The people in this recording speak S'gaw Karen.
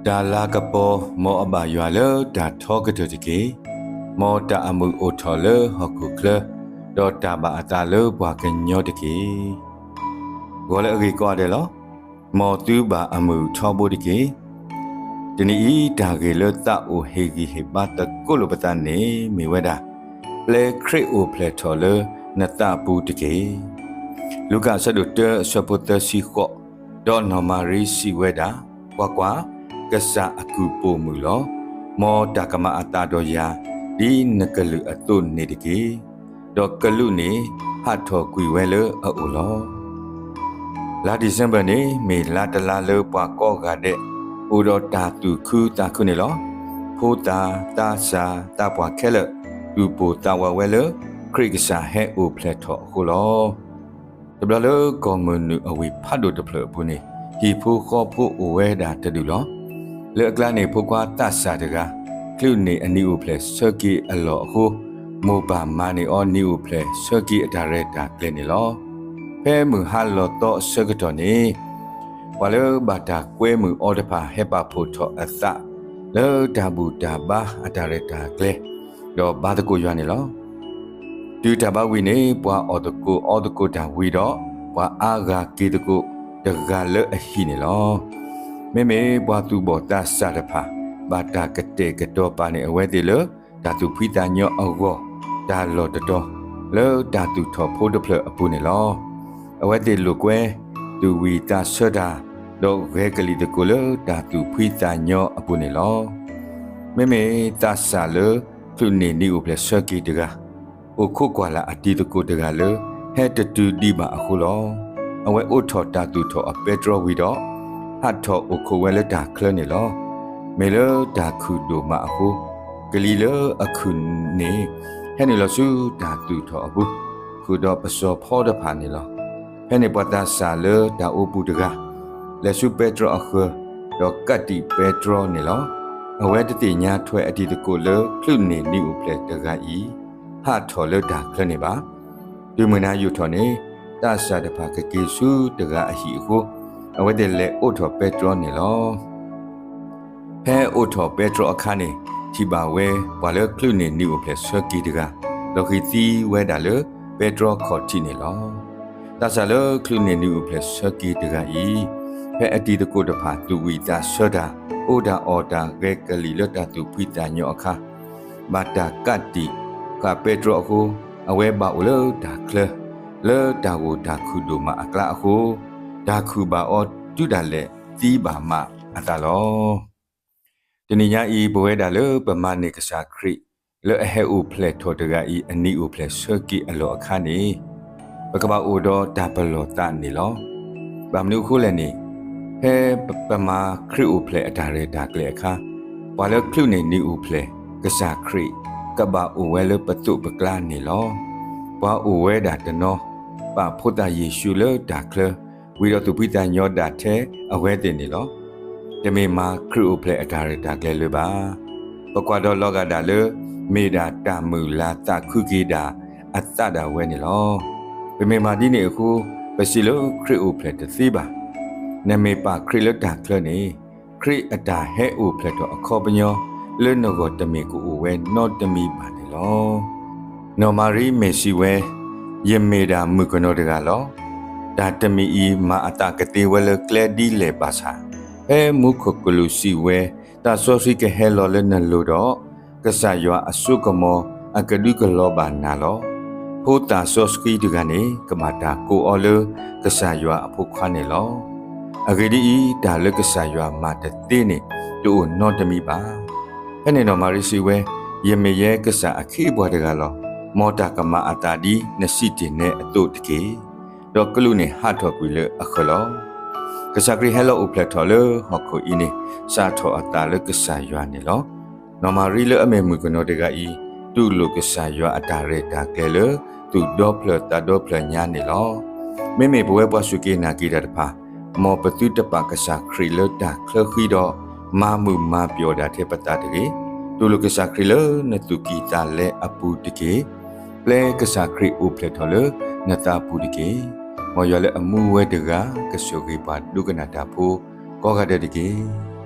တၢ်လၤကပီၤ, မ်အဘၣ်ယွၤလၢတၢ်ထီကတၢၢ်တက့ၢ်. မ်တၢ်အမုာ်အိၣ်ထီၣ်လၢဟီၣ်ခိၣ်ချၢ, ဒီးတၢ်ဘၣ်အသးလၢပှၤကညီတက့ၢ်. ဂီၤလၢအဂ့ၤကိးဂၤဒဲးလီၤ. မ်သုဘၣ်အမုာ်ထီဘိတက့ၢ်. တနံၤအံၤ တၢ်ဂ့ၢ်လၢသးအိၣ်ဟ့ၣ်ဂံၢ်ဟ့ၣ်ဘါသကိးလိာ်ပသးန့ၣ် မ့ၢ်ဝဲဒၣ်, ပျဲခရံာ်အိၣ်ဖျဲၣ်ထီၣ်လၢနသးပူၤတက့ၢ်. လူၤကၣ်အဆၢဒိၣ်တၢ အဆၢဖိသၢဆံဃိး, ဒီးနီၢ်မၤရံစံးဝဲဒၣ်, ကွၢ်ကွၢ်, ကစၢ်အကုၢ်ပိာ်မုၣ်လီၤ. မ်တၢ်ကမၤအသးဒီးယၤ ဒ်နကလုၢ်အသိးန့ၣ်တက့ၢ်. ဒီးကလူးန့ၣ်ဟးထီၣ်ကွံာ်ဝဲလၢအအိၣ်လီၤ. လါဒံၣ်စ့ဘၢၣ်န့ၣ် မ့ၢ်လါတလါလၢပှၤကိးဂၤဒဲး အိၣ်ဒီးတၢ်သူၣ်ခုသးခုန့ၣ်လီၤ. ဖိသၣ်, သးစၢ်, သးပှၢ်ခဲလၢာ် သူၣ်ပိၢ်သးဝးဝဲလၢ ခရံာ်ကစၢ်ဟဲအိၣ်ဖျဲၣ်ထီၣ်အဃိလီၤ. တဘျီလၢကီၢ်မုၢ်နုာ်အဝ့ၢ်ဖးဒိၣ်တဖျၢၣ်အပူၤန့ၣ် ဟံၣ်ဖိဃီဖိအိၣ်ဝဲဒၣ်တဒူၣ်လီၤ. လၢအကျါန့ၣ် ဖိခွါသးစၢ်တဂၤ ချုးန့ၢ်အနံၣ်အိၣ်ဖျဲၣ်ဆၢက့ၤအလီၢ်အဃိ, မိၢ်ပၢ်မၤန့ၢ်အီၤနံၣ်အိၣ်ဖျဲၣ်ဆၢက့ၤအတၢ်ရဲၣ်တၢ်ကျဲၤန့ၣ်လီၤ. ဖဲမုၢ်ဟါလီၤသီအဆၢကတီၢ်န့ၣ် ပှၤလၢဘၣ်တၢ်ကွဲမုာ်အီၤတဖၣ် ဟဲပာ်ဖှိၣ်ထီၣ်အသး လၢတၢ်ဘူၣ်တၢ်ဘါအတၢ်ရဲၣ်တၢ်ကျဲၤ, ဒီးဘါသကိးယွၤန့ၣ်လီၤ. တုၤတၢ်ဘါဝံၤန့ၣ် ပှၤအီၣ်သကိးအီသကိးတၢ်ဝံၤဒီး ပှၤအါဂၤက့ၤသကိးတဂၤလၢအဟံၣ်န့ၣ်လီၤ. မ့မ့ၢ်ပှၤသူၣ်ဘီၣ်သးစၢ်တဖၣ် ဘၣ်တၢ်ကတဲာ်ကတီၤပာ်န့ၢ်အဝဲသ့ၣ်လၢ တၢ်သူၣ်ဖှံသးညီအဂီၢ် တၢ်လီၢ်တတီၤ လၢတၢ်သူၣ်ထီၣ်ဖိတဖျၢၣ်အပူၤန့ၣ်လီၤ. အဝဲသ့ၣ်လိာ်ကွဲ သူၣ်ဝံၣ်သးဆၢတၢ် ဒီးဂဲၤကလံၣ်သကိးလၢတၢ်သူၣ်ဖှံသးညီအပူၤန့ၣ်လီၤ. မ့မ့ၢ်သးစၢ်လၢချုးန့ၢ်နံၣ်အိၣ်ဖျဲၣ်ဆၢက့ၤတဂၤ အိၣ်ခိးကွၢ်လၢ်အတံၤသကိးတဂၤလၢ ဟဲတတုၤဒံးဘၣ်အဃိလီၤ. အဝဲအိးထီၣ်တၢ်သူၣ်ထီၣ်အပဲတြီဝံၤဒီး ဟးထီၣ်အိၣ်ခိးဝဲလၢတၢ်ချၢန့ၣ်လီၤ. မ့ၢ်လၢတၢ်ခုၣ်ဒိၣ်မးအဃိ, ကလံၤလၢအခုၣ်န့ၣ် ဟဲနုာ်လီၤဆူတၢ်သူၣ်ထီၣ်အပူၤ, ဃုာ်ဒီးပစီၤဖီတဖၣ်န့ၣ်လီၤ. ဖဲန့ၣ်ပှၤသးစၢ်လၢတၢ်အိပူၤတဂၤ လဲၤဆူပဲတြီအဃၢၤ, ဒီးကးတံာ်ပဲတြီန့ၣ်လီၤ. အဝဲတသ့ၣ်ညါထွဲအတံၤသကိးလၢချုးန့ၢ်နံၣ်အိၣ်ဖျဲၣ်တဂၤအံၤ ဟးထီၣ်လၢတၢ်ချၢန့ၣ်ဘၣ်. တုၤမုၢ်နၤယိာ်ထီၣ်န့ၣ် သးစၢ်တဖၣ်ကက့ၤဆူတဂၤအဟံၣ်အဃိ, အဝဲသ့ၣ်လဲၤအိးထီၣ်ပဲတြီန့ၣ်လီၤ. ဖဲအိးထီၣ်ပဲတြီအခါန့ၣ် ထံၣ်ဘၣ်ဝဲပှၤလၢချုးန့ၢ်နံၣ်အိၣ်ဖျဲၣ်ဆၢက့ၤတဂၤ လီၤဃံၤသံဝဲဒၣ်လၢပဲတြီခီၣ်ထံးန့ၣ်လီၤ. သးစၢ်လၢချုးန့ၢ်နံၣ်အိၣ်ဖျဲၣ်ဆၢက့ၤတဂၤအံၤ ဖဲအတံၤသကိးတဖၣ်သူၣ်ဝံၣ်သးဆၢတၢ် အိၣ်တၢ်အီၣ်တၢ်ဂဲၤကလံၣ်လၢတၢ်သူၣ်ဖှံသးညီအခါ ဘၣ်တၢ်ကးတံာ်ဃာ်ပဲတြီအဃိ အဝဲဘၣ်အိၣ်လၢတၢ်ချၢ လၢတၢ်ဂိၢ်တၢ်ခုၣ်ဒိၣ်မးအကျါအဃိ တၢ်ခုၣ်ဘၣ်အီၤတုၤဒၣ်လဲာ်သံဘၣ်မးအသးလီၤ. တနံၤညါအံၤ ပဝဲဒၣ်လၢပမၤန့ၢ်ကစၢ်ခရံာ် လၢအဟဲအိၣ်ဖျဲၣ်ထီၣ်တဂၤအံၤ အနံၣ်အိၣ်ဖျဲၣ်ဆၢက့ၤအလီၢ်အခါန့ၣ် ပကဘၣ်အိၣ်ဒီးတၢ်ပလီၢ်သးန့ၣ်လီၤ. ဘၣ်မနုၤအဃိလဲၣ်န့ၣ် ဖဲပမၤခရံာ်အိၣ်ဖျဲၣ်အတၢ်ရဲၣ်တၢ်ကျဲၤအခါ ပှၤလၢချုးန့ၢ်နံၣ်အိၣ်ဖျဲၣ် ကစၢ်ခရံာ် ကဘၣ်အိၣ်ဝဲလၢပသိးပကျါန့ၣ်လီၤ. ပှၤအိၣ်ဝဲဒၣ်တနီၤ ပာ်ဖိသၣ်ယ့ၣ်ၡူးလၢတၢ်ချၢ ဝံၤဒီးသူၣ်ဖှံသးညီဒၣ်ထဲအဝဲသ့ၣ်န့ၣ်လီၤ. တမ့ၢ်မၤခရံာ်အိၣ်ဖျဲၣ်အတၢ်ရဲၣ်တၢ်ကျဲၤလၢၤဘၣ်. ပကွၢ်ဒီးလီၤဂာ်ဒၣ်လၢ မ့ၢ်ဒၣ်တၢ်မုၢ်လၢ်သးခုက့ၤဒၣ်အသးဒၣ်ဝဲန့ၣ်လီၤ. ပမ့ၢ်မၤဒ်န့ၣ်အဃိ ပစံးလၢခရံာ်အိၣ်ဖျဲၣ်တသ့ဘၣ်. နမ့ၢ်ပာ်ခရံာ်လၢတၢ်ချၢန့ၣ် ခရံာ်အတၢ်ဟဲအိၣ်ဖျဲၣ်ထီၣ်အခီပညီ လၢနဂီၢ်တမ့ၢ်ကအိၣ်ဝဲနီတမံၤဘၣ်န့ၣ်လီၤ. နီၢ်မၤရံမ့ၢ်စံးဝဲ, ယမ့ၢ်ဒၣ်မုၣ်ကနီၤတဂၤလီၤ. တၢ်တမံၤအံၤမၤအသးကသ့ဝဲလၢကျဲဒ်လဲၣ်ဘၣ်ဆၣ်, ဖဲမူခိၣ်ကလူးစံးဝဲ, သးစီဆှံကဟဲလီၤလၢနလိၤဒီး, ကစၢ်ယွၤအစိကမီၤအကဒုးကလီၤဘၣ်နၤလီၤ. ဖိသၣ်စီဆှံတဂၤန့ၣ် ကဘၣ်တၢ်ကိးအီၤလၢကစၢ်ယွၤအဖိခွါန့ၣ်လီၤ. အဂ့ၢ်ဒ်အံၤ, တၢ်လၢကစၢ်ယွၤမၤတသ့န့ၣ် တအိၣ်နီတမံၤဘၣ်. ဖဲန့ၣ်နီၢ်မၤရံစံးဝဲ, ယမ့ၢ်ယဲကစၢ်အခ့အပှၤတဂၤလီၤ. မ်တၢ်ကမၤအသးဒ်နစံးတ့ၢ်နဲအသိးတက့ၢ်. ဒီးကလူးန့ၣ်ဟးထီၣ်ကွံာ်လၢအဃၢၤလီၤ. ကစၢ်ခရံာ်ဟဲလီၤအိၣ်ဖျဲၣ်ထီၣ်လၢဟီၣ်ခိၣ်အံၤန့ၣ် စးထီၣ်အသးလၢကစၢ်ယွၤန့ၣ်လီၤ. နီၢ်မၤရံလၢအမ့ၢ်မုၣ်ကနီၤတဂၤအံၤ တူၢ်လိာ်ကစၢ်ယွၤအတၢ်ရဲၣ်တၢ်ကျဲၤလၢ သူၣ်ဒီဖျၢၣ်သးဒီဖျၢၣ်ညါန့ၣ်လီၤ. မ့မ့ၢ်ပဝဲပှၤစူၢ်က့ၤနာ်က့ၤတၢ်တဖၣ်, မ်ပသုတပာ်ကစၢ်ခရံာ်လၢတၢ်ချၢဃံဒီး မၤမုာ်မၤပျီၣ်ဒၣ်ထဲပသးတဂ့ၤ. တူၢ်လိာ်ကစၢ်ခရံာ်လၢနသူၣ်ကံၢ်သးလဲအပူၤတက့ၢ်. ပျဲကစၢ်ခရံာ်အိၣ်ဖျဲၣ်ထီၣ်လၢနသးပူၤတက့ၢ်. မ်ယွၤလၢအမူဝဲတဂၤ ကဆိၣ်ဂ့ၤပှၤဒိကနၣ်တၢ်ဖိကိးဂၤဒဲးတက့ၢ်.